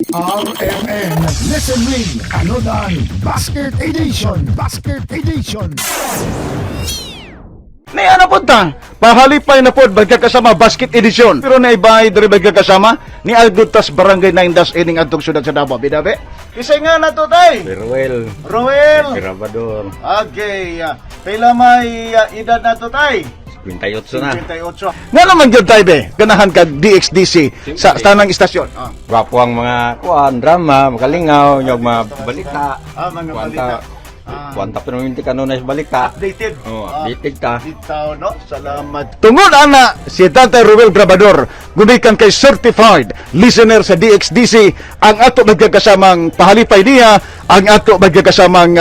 RMN Listen Win Panudan Basket Edition. Basket Edition. Ni ano po ta? Pahalipay na po magkakasama basket edition. Pero na ibay diri magkakasama ni Algutas Barangay 9 das ining adtong syudad sa Davao. Bidabe. Kisay nga na to, tay? Peruel, Roel. Grabador, Okay. Pila may edad na to, tay? 58 na. 58. Nga naman gyud, tay, be. Ganahan kag DXDC sa Siyempre. tanang istasyon. Ah. Gwapo ang mga kuan, drama, makalingaw, nyog mga balita. Ah, mga Kuan balita. ta- Kuan ta pero hindi kanunay sa balita. Updated. Oh, updated ta. Bitaw, no? Salamat. Tungod ana si Tatay Ruel Grabador, gumikan kay certified listener sa DXDC, ang ato magkakasamang pahalipay niya, ang ato magkakasamang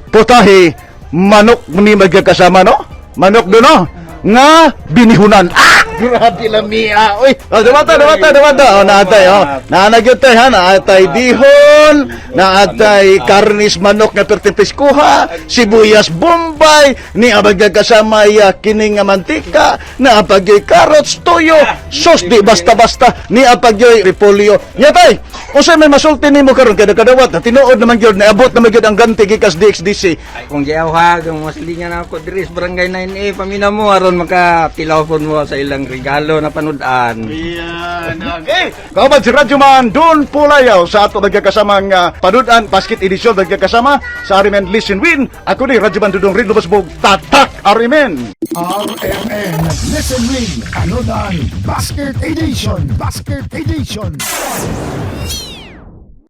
putahe, manok ni magkakasama, no? Manok do, no? Nga binihunan. Ah! Grabe lamia. Uy, oh, dumata, dumata, dumata. Oh, naatay, oh. Naanagyod tay ha, naatay dihon, naatay karnis manok nga perting piskuha, sibuyas bombay, ni abag kasama ya kini nga mantika, naapagyoy carrots, toyo, sauce di basta-basta, ni apagyoy repolyo. Nya tay, unsay may masulti nimo karon kay kadawat na tinuod naman gyud naabot naman gyud ang ganti gikas DXDC? Ay kung giyaw ha, kung maslingan ako diri sa Barangay 9A, pamina mo aron makatilaw pod mo sa ilang regalo na panudan. Yan. Okay. Kauban si Radyo Man, Don Pulayaw sa ato nagkakasamang panudan basket edition nagkakasama sa Arimen Listen Win. Ako ni Radyo Man Dudong Ridlo Basbog. Tatak Arimen! RMN Listen Win Panudan Basket Edition. Basket Edition.